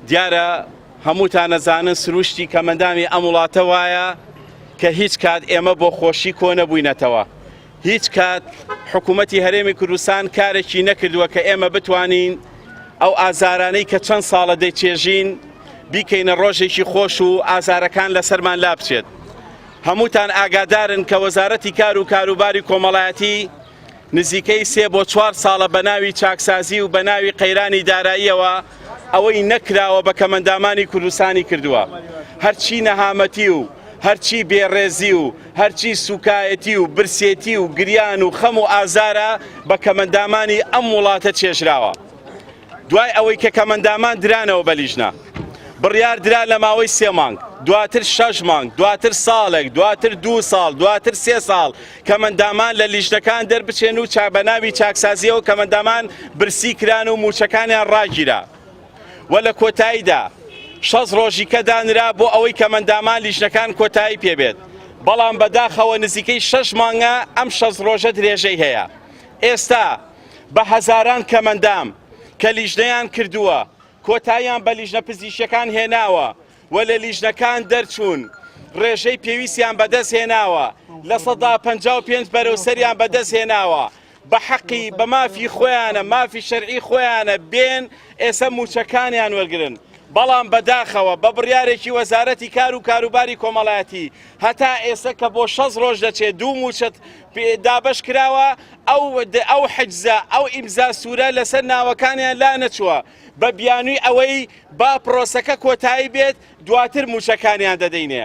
دیارە هەمووتان ئەزانن سروشتی کەمەندامی ئەم وڵاتە وایە کە هیچ کات ئێمە بۆ خۆشی کۆ نەبووینەتەوە. هیچ کات حکوومەتی هەرێمی کوردستان کارێکی نەکردووە کە ئێمە بتوانین ئەو ئازارانەی کە چەند ساڵە دەیچێژین بیکەینە ڕۆژێکی خۆش و ئازارەکان لەسەرمان لابچێت. هەمووتان ئاگادارن کە وەزارەتی کار و کاروباری کۆمەڵایەتی نزیکەی سێ بۆ چوار ساڵە بە ناوی چاکسازی و بە ناوی قەیرانی داراییەوە ئەوەی نەکراوە بە کەمەندامانی کوردستانی کردووە. هەرچی نەهامەتی و هەرچی بێڕێزی و هەرچی سوکایەتی و برسێتی و گریان و خەم و ئازارە بە کەمەندامانی ئەم وڵاتە چێژراوە. دوای ئەوەی کە کەمەندامان درانەوە بە لیژنە، بڕیار درا لە ماوەی سێ مانگ، دواتر شەش مانگ، دواتر ساڵێک، دواتر دوو ساڵ، دواتر سێ ساڵ کەمەندامان لە لیژنەکان دەربچێن و بە ناوی چاکسازییەوە کەمەندامان برسی کران و مووچەکانیان ڕاگیرا و لە کۆتاییدا 60 ڕۆژی کە دانرا بۆ ئەوەی کەمەندامان لیژنەکان کۆتایی پێبێت، بەڵام بەداخەوە نزیکەی شەش مانگە ئەم 60 ڕۆژە درێژەی هەیە. ئێستا بە هەزاران کەمەندام کە لیژنەیان کردووە، کۆتاییان بە لیژنە پزیشکیەکان هێناوە و لە لیژنەکان دەرچوون، ڕێژەی پێویستیان بەدەست هێناوە، 55% بەرەو سەریان بەدەست هێناوە، بە حەقی بە مافی خۆیانە، مافی شەرعی خۆیانە بێن ئێستا مووچەکانیان وەرگرن، بەڵام بەداخەوە بە بڕیارێکی وەزارەتی کار و کاروباری کۆمەڵایەتی هەتا ئێستا کە بۆ 60 ڕۆژ دەچێت دوو مووچەت دابەش کراوە، ئەو ئەو حجزە ئەو ئیمزا سوورە لەسەر ناوەکانیان لا نەچووە بە بیانووی ئەوەی با پرۆسەکە کۆتایی بێت دواتر مووچەکانیان دەدەینێ.